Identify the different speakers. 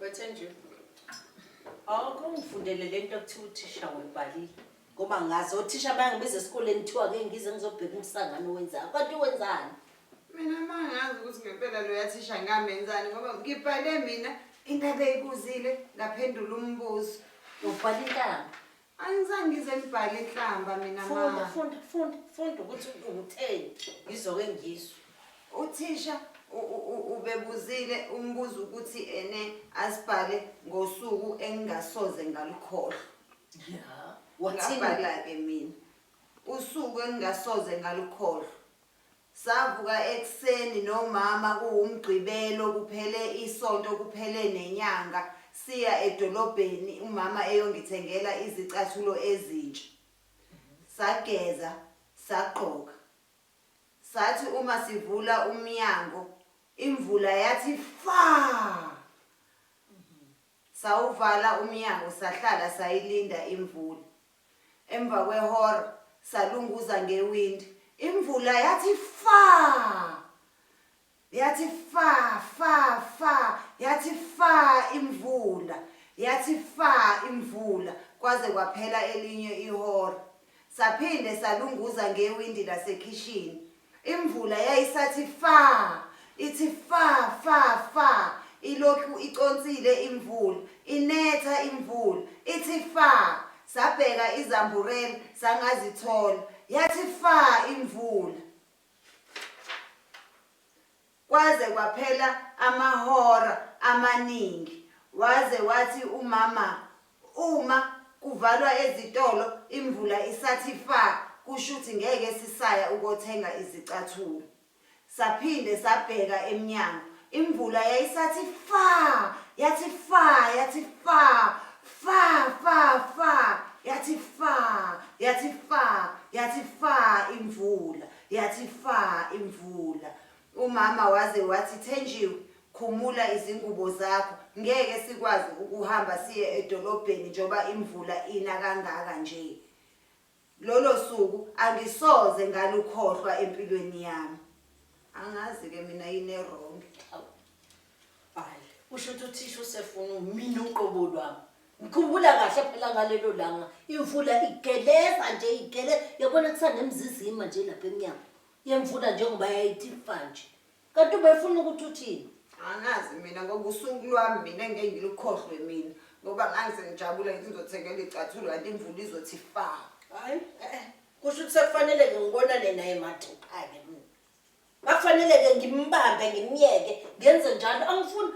Speaker 1: Wethenjiwe.
Speaker 2: Awukungifundele le nto ekuthiwa uthisha uyibhalile. Ngoba ngazi othisha bayangibiza esikoleni kuthiwa ke ngize ngizobheka umsangano owenzayo. Kanti wenzani?
Speaker 1: Mina uma ngazi ukuthi ngempela loya thisha ngamenzani ngoba ngibhale mina into abeyibuzile ngaphendula umbuzo.
Speaker 2: Ubhala intanga.
Speaker 1: Angizange ngize ngibhale inhlamba mina
Speaker 2: Funda,
Speaker 1: ma.
Speaker 2: funda, funda, funda ukuthi utheni. Ngizoke ngizwe.
Speaker 1: Uthisha ubebuzile umbuzo ukuthi ene asibhale ngosuku engingasoze ngalukhohlwa.
Speaker 2: Ya. Wathini?
Speaker 1: Ngabhala-ke mina usuku engingasoze ngalukhohlwa. Savuka ekuseni nomama kuwuMgqibelo kuphele isonto kuphele nenyanga siya edolobheni umama eyongithengela izicathulo ezintsha. Sageza, sagqoka. Sathi uma sivula umnyango imvula yathi fa! Sawuvala umnyango sahlala sayilinda imvula. Emva kwehora salunguza ngewindi. Imvula yathi fa! Yathi fa fa fa yathi fa imvula yathi fa imvula kwaze kwaphela elinye ihora. Saphinde salunguza ngewindi lasekhishini. Imvula yayisathi fa, ithi fa fa fa, ilokhu iconsile imvula, inetha imvula, ithi fa. Sabheka izamburela sangazithola, yathi fa imvula. Kwaze kwaphela amahora amaningi waze wathi umama uma kuvalwa ezitolo imvula isathi fa kushuthi ngeke sisaya ukothenga izicathulo. Saphinde sabheka emnyango imvula yayisathi fa yathi fa yathi fa fa fa fa yathi fa yathi fa yathi fa imvula yathi fa imvula. Umama waze wathi Thenjiwe khumula izingubo zakho ngeke sikwazi ukuhamba siye edolobheni njengoba imvula ina kangaka nje. Lolo suku angisoze ngalukhohlwa empilweni yami. Angazi-ke mina yini e-wrong.
Speaker 2: Hayi, kusho ukuthi uthisha usefuna mina uqobo lwami. Ngikhumbula kahle phela ngalelo langa imvula igeleza nje igele yabona kusanemzizima nje lapha emnyango yemvula njengoba yayithi fa nje. Kanti ubefuna ukuthi uthini?
Speaker 1: Angazi mina ngoba usuku lwami mina engeke ngilukhohlwe mina ngoba ngangise ngijabula ngithi ngizothengela icathulo kanti imvula izothi fa.
Speaker 2: Hayi, eh, kusho ukuthi sekufanele-ke ngibonane naye mathupha-ke mina. Bakufanele-ke ngimbambe ngimyeke ngenze njalo angifuni.